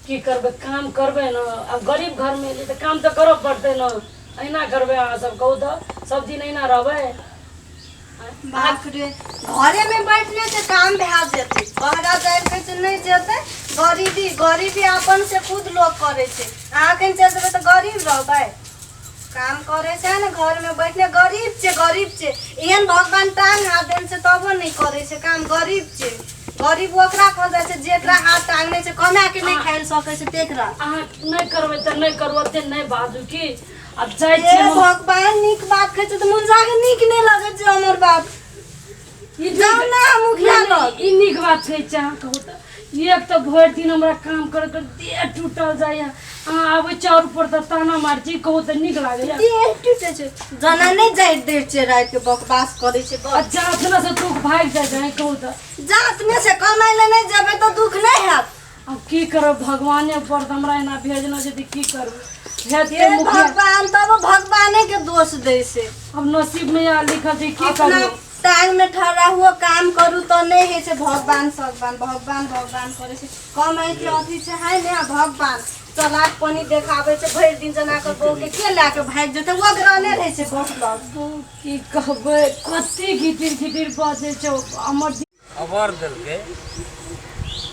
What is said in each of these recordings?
की करबै काम करबै ने आब गरीब घरमे एलियै तऽ काम तऽ करऽ पड़तै ने एहिना करबै अहाँ सब कहू तऽ सब दिन एहिना रहबै बाप रे घरे में बैठने से काम भए जेतै बहरा जाय के से नहि जेतै गरीबी गरीबी अपन से खुद लोग करै छै अहाँ कहीं चलि जेबै तऽ गरीब रहबै काम करै छै ने घर में बैठने गरीब छै गरीब छै एहन भगवान टांग हाथ देने छै तबो नहि करै छै काम गरीब छै गरीब ओकरा कहल जाइ छै जेकरा हाथ टांग नहि छै कमा के नहि खाइ सकै छै तेकरा अहाँ नहि करबै तऽ नहि करू ओते नहि बाजू की आब जाइ हे छियै हम भगवान नीक बात कहै छै तऽ मुंजा के नीक नहि लगै छै हमर बात ई जाउ नीक ने मुखिया नहि, लग ई नीक बात छै अहाँ कहू तऽ एक तऽ भरि दिन हमरा काम कर कर देह टूटल जाइए अहाँ आबै चारू पर तऽ ताना मारै छी कहू तऽ नीक लागैए देह टूटे छै जना नहि जाइत दै छै राति के बकवास करै छै आ बस जातना से दुख भागि जाइ छै कहू तऽ जातने से कमाइ लए नहि जेबै तऽ दुख नहि हैत आब की करब भगवाने पर तऽ हमरा एना भेजना छै तऽ की करब हेतै हे मुखिया भगवान तब भगवाने के दोष दै छै अब नसीब में यहाँ लिखल छै की अपना करू टांग में ठहरा हुआ काम करू तऽ नहि होइ छै भगवान सगवान भगवान भगवान करै छै कमाइ के अथी छै है ने भगवान चलाक पानी देखाबै छै भरि दिन जना के बहू के के लए के भागि जेतै ओ ग्रहणे रहै छै बहू लग की कहबै कते घिटिर घिटिर बजै छै हमर खबर देलकै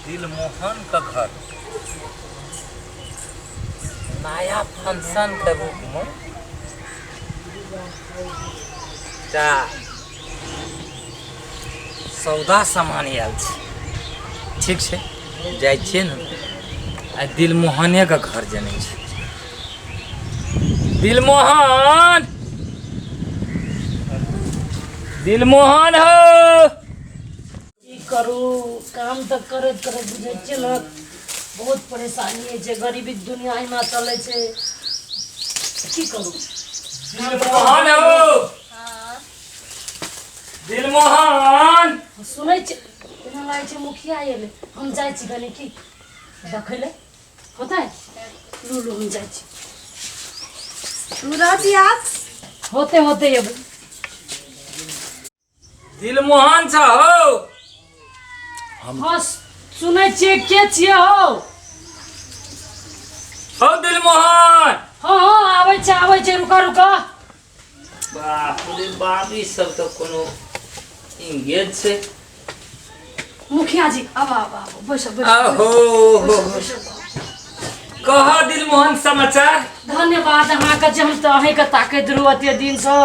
दिलमोहन के घर नया फंक्शन के रूप में एकटा सौदा सामान आयल छै ठीक छै जाइ छियै ने आ दिलमोहने के घर जनै छै दिलमोहन दिलमोहन हो की करू काम तऽ करैत करैत बुझै छियै ने बहुत परेशानी होइ छै गरीबीके दुनिआ एहिना चलै छै की करू दिलमोहन हो दिलमोहन सुनै छियै एना लागै छै मुखिया एलै हम जाइ छी कनि की देखै लए होतै लू लू हम जाइ छी तू रहती आप होते होते एबै दिलमोहन छ हो हँ सुनै छियै के छियै हौ हौ दिलमोहन हँ हँ आबै छै आबै छै रुका रुका बाप रे बाप ई सब तऽ कोनो इंगेज छै मुखिया जी आब आब आब बैसो बैसो आहो बैसो कह दिलमोहन समाचार धन्यवाद अहाँके जे हम तऽ अहीँके ताकैत रहू एते दिनसँ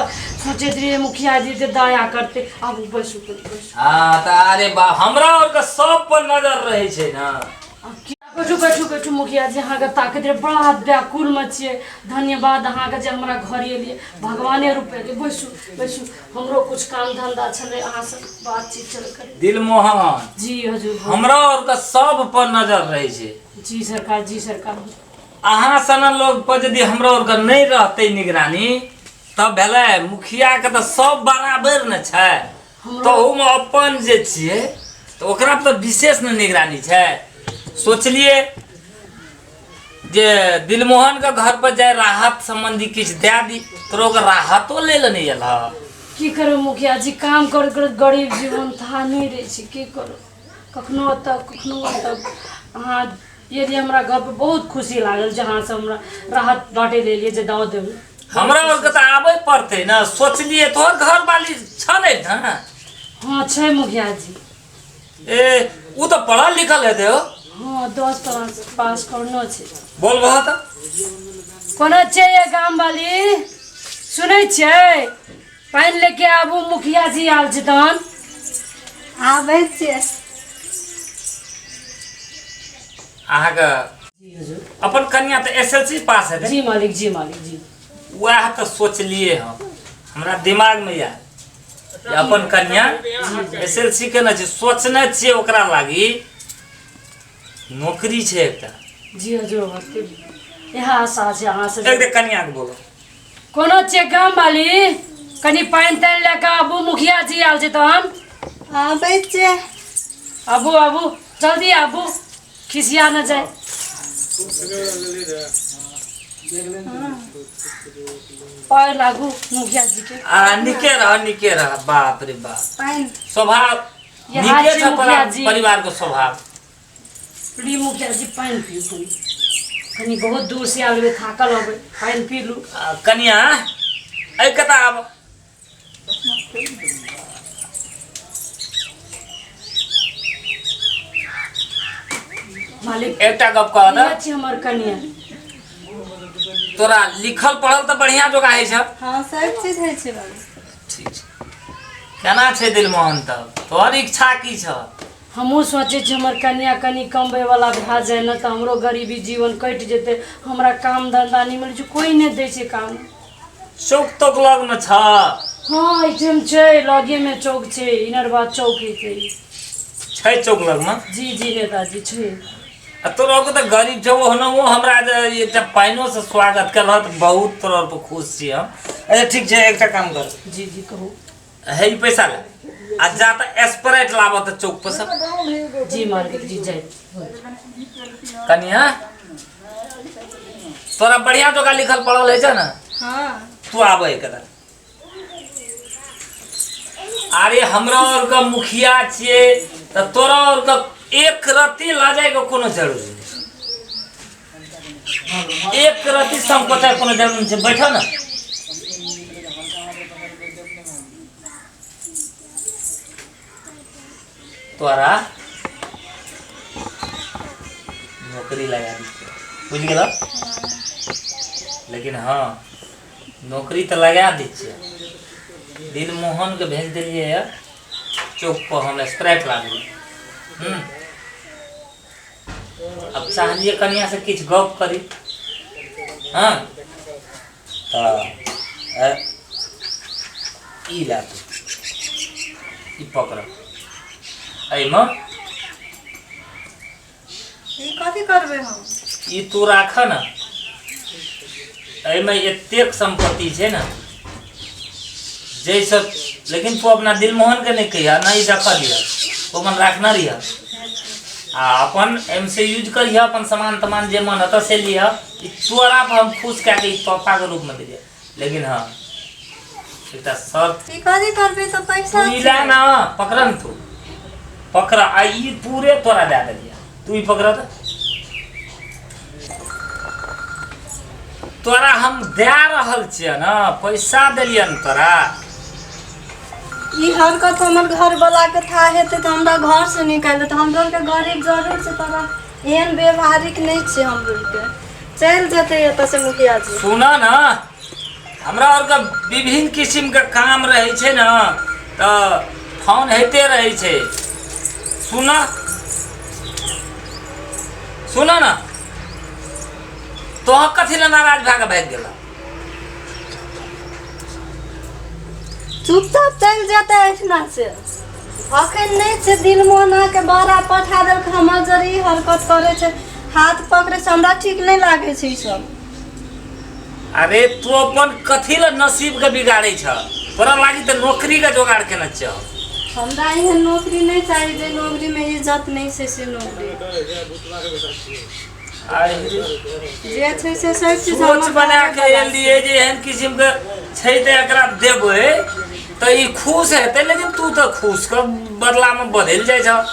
सोचैत रहियै मुखिया जी जे दया करतै आबू बैसू कनि बैसू हाँ तऽ अरे बाप हमरा आरके सब पर नजर रहै छै ने आब की बैठू बैठू बैठू मुखिया जी अहाँके ताकैत रहै बड़ा व्याकुलमे छियै धन्यवाद अहाँके जे हमरा घर एलियै भगवाने रूप एलियै बैसू बैसू हमरो कुछ काम धंधा छलै अहाँसँ बातचीत छलै करै दिलमोहन जी हजूर हमरा आरके सब पर नजर रहै छै जी सरकार जी सरकार अहाँ सनक लोग पर यदि हमरा आरके नहि रहतै निगरानी तब भेलै मुखियाके तऽ सब बराबर ने छै तहूमे अपन जे छियै तऽ ओकरा पर तऽ विशेष ने निगरानी छै सोचलियै जे दिलमोहनके घर पर जाय राहत सम्बन्धी किछु दए दी तोरा ओकर राहतो लै लए नहि आयल हँ की करू मुखिया जी काम करैत करैत गरीब जीवन था नहि रहै छै की करू कखनो ओतऽ कखनो ओतऽ अहाँ यदि हमरा घर पर बहुत खुशी लागल जे अहाँ सब हमरा राहत बाँटै लए एलियै जे दऽ देबै हमरा आरके तऽ आबै पड़तै ने सोचलियै तोहर घरवाली छलै ने हँ छै मुखिया जी ए ओ तऽ पढ़ल लिखल हेतै हो हँ 10 क्लास पास करनो छै बोल बहुत कोना छै ये गाम वाली सुनै छियै पानि लेके आबू मुखिया जी आयल छै तहन आबै छियै अहाँके अपन कन्या तऽ एस एल सी पास हेतै जी मालिक जी मालिक जी वएह तऽ सोचलियै हम हमरा दिमागमे आयल जे अपन कन्या एस एल सी केने छै सोचने छियै ओकरा लागी नौकरी छै एकटा जी हजूर होतै इएह आशा छै अहाँ से एक कन्याके बोलो कोनो छियै गाम वाली कनि पानि तानि लए कऽ आबू मुखिया जी आयल छै तहन आबै छियै आबू आबू जल्दी आबू खिसिया न जाय पार लागू मुखिया जी के आ निके रह निके रह बाप रे बाप पानि स्वभाव यहाँ निके छै छै मुखिया जी। परिवार के स्वभाव ली मुखिया जी पानि पीउ कनि कनि बहुत दूर से आयल हेबै थाकल होबै पानि पी लू। आ, कनिया एहि कतऽ आब। मालिक एकटा गप कह इएह छी हमर कनिया। तोरा लिखल पढ़ल तऽ बढ़िया जोगा होइ छै। हँ, सब चीज होइ छै बाबू। ठीक छै। केना छै दिलमोहन तब तोहर इच्छा की छौ? हमहूँ सोचै छी हमर कनिया कनि कमबैवला भए जाय ने तऽ हमरो गरीबी जीवन कटि जेतै। हमरा काम धन्धा नहि मिलै छै, कोइ नहि दै छै काम। चौक तौक लगमे छ? हँ, एहिठाम छै, लगेमे चौक छै, इनरबा चौक छै। छै चौक लगमे? जी जी नेताजी, छै। आ तोरा के तऽ गरीब छौ, ओहनो हमरा जे एकटा पानिओसँ स्वागत केलह तऽ बहुत तोरा पर खुश छी हम। अच्छा ठीक छै, एकटा काम कर। जी जी, कहू। हे ई पैसा ले आ जा तऽ स्प्राइट लाबऽ तऽ चौक पर से। जी मालिक जी, जाय। कनिया, तोरा बढ़िया जोका लिखल पढ़ल होइ छै ने? हँ। तू आबै एकदम। अरे हमरा और के मुखिया छियै तऽ तोरा और के एक रत्ती लऽ जायके कोनो जरूरी नहि, एक रत्ती संकोचक कोनो जरूरी नहि छै। बैठो ने। तोरा नौकरी लगा दी, बुझि गेल? लेकिन हँ, नौकरी तऽ लगा दै छियै। दिलमोहनके भेज देलियै यऽ चौक पर, हम स्प्राइट लाबी। हूँ अब चाहलियै कनिया से किछु गप करी। हँ तऽ ई ला तू, ई पकड़, एहिमे ई कथी करबै हम? ई तू राख ने, एहिमे एतेक सम्पत्ति छै ने जाहिसँ, लेकिन तू अपना दिलमोहन के नहि कहिया नहि रखऽ दिह, तू अपन राखने रहिह आ अपन एहिमे से यूज करिह, अपन सामान तमान जे मन हेतऽ से लिह। ई तोरा पर हम खुश कए कऽ ई तोहफाके रूपमे देलियै। लेकिन हँ, एकटा शर्त। ई कथी करबै तऽ पैसा तू ई ला ने, पकड़ ने, तू पकड़ आ ई पूरे तोरा दए देलियै। तू ई पकड़ तऽ तोरा हम दए रहल छियै ने, पैसा देलियन तोरा। ई हरकत हमर घर वाला के था हेतै तऽ हमरा घर से निकालि देतै। हमरो के गरीब जरूर छै, तोरा एहन व्यवहारिक नहि छै। हमरो के चलि जेतै एतऽ से मुखिया जी। सुन ने, हमरा आरके विभिन्न किसिमके काम रहै छै ने तऽ फोन होइते रहै छै। सुन, सुन ने, तोहर कथी लए नाराज भए कऽ भागि गेलह? चुपचाप चलि जेतै एहिठिना से। अखन नहि छै दिल मोहन अहाँके बड़ा पठा देलक। हमर जरी ई हरकत करै छै, हाथ पकड़ै छै, हमरा ठीक नहि लागै छै ई सब। अरे तू अपन कथी लए नसीबके बिगाड़ै छह? तोरा लागी तऽ नौकरीके जोगाड़ केने छियह। हमरा एहन नौकरी नहि चाही, जे नौकरीमे इज्जत नहि छै से नौकरी। जे छै से सब चीज सोच हमर बना के घरेवला एलियै जे एहन किसिमके छै तऽ एकरा देबै तऽ ई खुश हेतै, लेकिन तू तऽ खुश के बदलामे बदलि जाइ छह।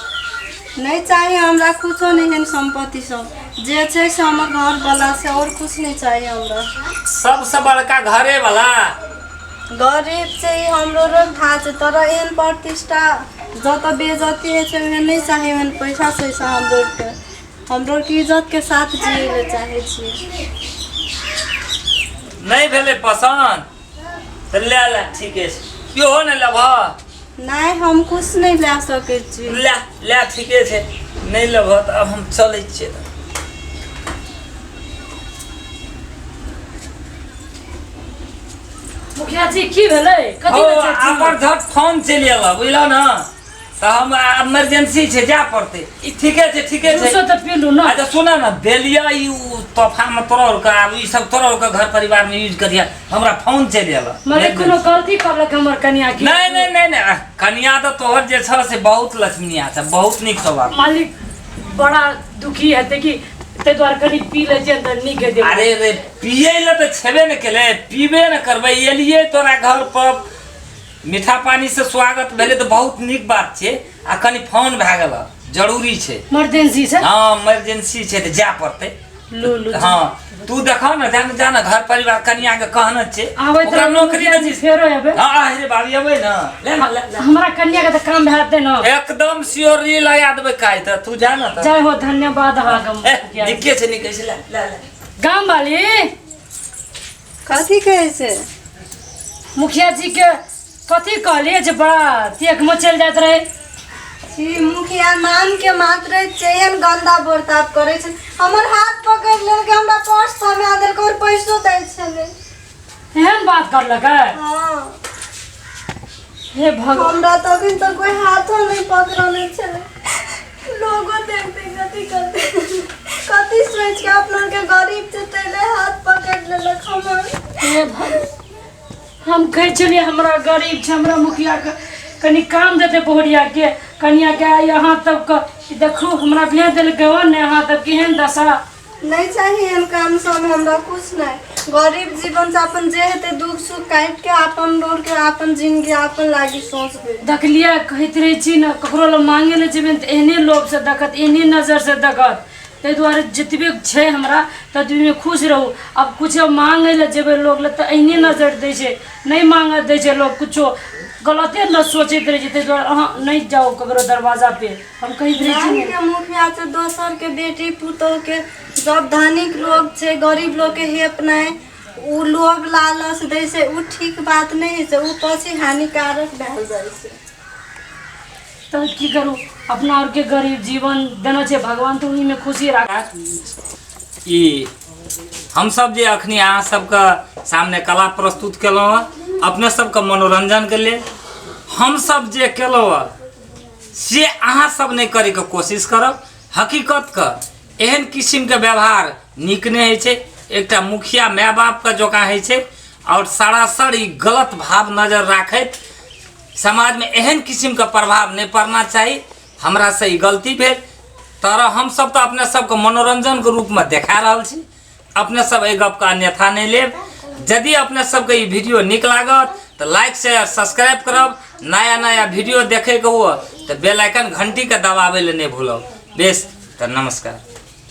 नहि चाही हमरा कुछो नहि एहन सम्पत्ति सब, जे छै से हमर घरवला से, आओर कुछ नहि चाही हमरा। सबसँ बड़का घरे वाला। गरीब छै ई हमरो रोज था छै, तोरा एहन प्रतिष्ठा जतऽ बेइज्जती होइ छै ओहन नहि चाही। ओहन पैसा सैसा हमरो के, हमरो के इज्जत के साथ जियै लए चाहै छियै। नहि भेलै पसन्द तऽ ले ले, ठीके छै। इहो नहि लेबह? नहि, हम कुछ नहि लए सकै छी। ले ले, ठीके छै, नहि लेबह तऽ आब हम चलै छियै। मुखिया जी, की भेलै? कथी हौ, लए चाची? हमर झट फोन चलि एलह, बुझलह ने, तऽ हम इमरजेंसी छै, जाय पड़तै। ई ठीके छै, ठीके छै। जूसो तऽ पी लू ने। अच्छा सुन ने, देलियै ई उ तोहफामे तोरा आरके, आब ई सब तोरा आरके घर परिवारमे यूज करिहे। हमरा फोन चलि एलह। मने कोनो गलती करलक हमर कनिया की? नहि नहि नहि नहि, कनिया तऽ तोहर जे छह से बहुत लक्ष्मीनिया छ, बहुत नीक स्वभाव। मालिक बड़ा दुखी हेतै कि, ताहि दुआरे कनि पी लै छियै तऽ नीक हेतै। अरे रे, पियै लए तऽ छेबे ने केलै, पीबे ने करबै। एलियै तोरा घर पर, मीठा पानी से स्वागत भेलै तऽ बहुत नीक बात छै, आ कनि फोन भए गेल। जरूरी छै। इमरजेंसी छै। हँ, इमरजेंसी छै तऽ जाय पड़तै। लू लू। हँ, तू देखऽ ने, जान जान घर परिवार कनिया के कहने छै। आबै ओकरा तऽ नौकरी मुखिया नहि जी छै। फेरो एबै। हँ, अरे बाबी, अबै ने, ले ने, ले ले। हमरा कन्या के तऽ काम भए जेतै ने? एकदम श्योरली लगा देबै काज, तऽ तू जा ने तऽ। जय हो, धन्यवाद अहाँके ए मुखिया जी। निके छै, निके छै, ले ले ले। गाम वाली। कथी कहै छै? मुखिया जी के कथी कहलिए जे बड़ा तेक में चलि जाइत रहे? छी, मुखिया नाम के मात्र छै, एहन गंदा बर्ताव करै छै। हमर हाथ पकड़ि लेलकै, हमरा पर्स थमा देलकै और पैसो दै छलै। एहन बात करलकै? हँ। हे भगवान! हमरा तऽ अखन तक कोई हाथो नहि पकड़ने छलै। लोगो देखते कथी करते, कथी सोचि के, अपना के गरीब छै तै हाथ पकड़ि लेलक हमर। हे भगवान! हम कहै छलियै हमरा गरीब छै, हमरा मुखियाके कनि काम देतै, बहुरियाके कनियाके आइ अहाँ तबके देखू, हमरा भेज देलकै हो ने अहाँ तब केहन दशा। नहि चाही एहन काम सब हमरा कुछ नहि। गरीब जीवन से अपन जे हेतै दुख सुख काटि के अपन रोड के अपन जिंदगी अपन लागी सोचबै। देखलियै, कहैत रहै छी ने, ककरो लग मांगे लए जेबै तऽ एहने लोभसँ देखत, एहने नजरसँ देखत। ताहि दुआरे जतबे छै हमरा ततबेमे खुश रहू। आब किछो मांगै लए जेबै लोक लग तऽ एहने नजर दै छै, नहि मांगऽ दै छै लोक, किछो गलते न सोचैत रहै छै। ताहि दुआरे अहाँ नहि जाउ ककरो दरवाजा पे, हम कहैत रहै छी ने। के मुखिया छै दोसर के बेटी पुतोह के, जब धनिक लोग छै गरीब लोग के हेप नहि, उ लोभ लालच दै छै, उ ठीक बात नहि होइ छै, उ પછી हानिकारक भए जाइ छै। तऽ की करू, अपना आरके गरीब जीवन देने छै भगवान तऽ ओहिमे खुशी राख। ई हमसब जे अखनी अहाँ सबके सामने कला प्रस्तुत केलहुँ हँ अपने सबके मनोरंजनके लेल, हमसब जे केलहुँ हँ से अहाँ सब नहि करैके कोशिश करब। हकीकतके एहन किसिमके व्यवहार नीक नहि होइ छै। एकटा मुखिया माय बापके जकाँ होइ छै आओर सरासर ई गलत भाव नजर राखैत समाजमे एहन किसिमके प्रभाव नहि पड़ना चाही। हमरासँ ई गलती भेल, तर हमसब तऽ अपने सबके मनोरंजनके रूपमे देखा रहल छी। अपने सब एहि गपके अन्यथा नहि लेब। यदि अपने सबके ई वीडियो नीक लागत तऽ लाइक शेयर सब्सक्राइब करब। नया नया वीडियो देखैके हुए तऽ बेल आइकन घंटीके दबाबै लए नहि भूलब। बेस तऽ नमस्कार।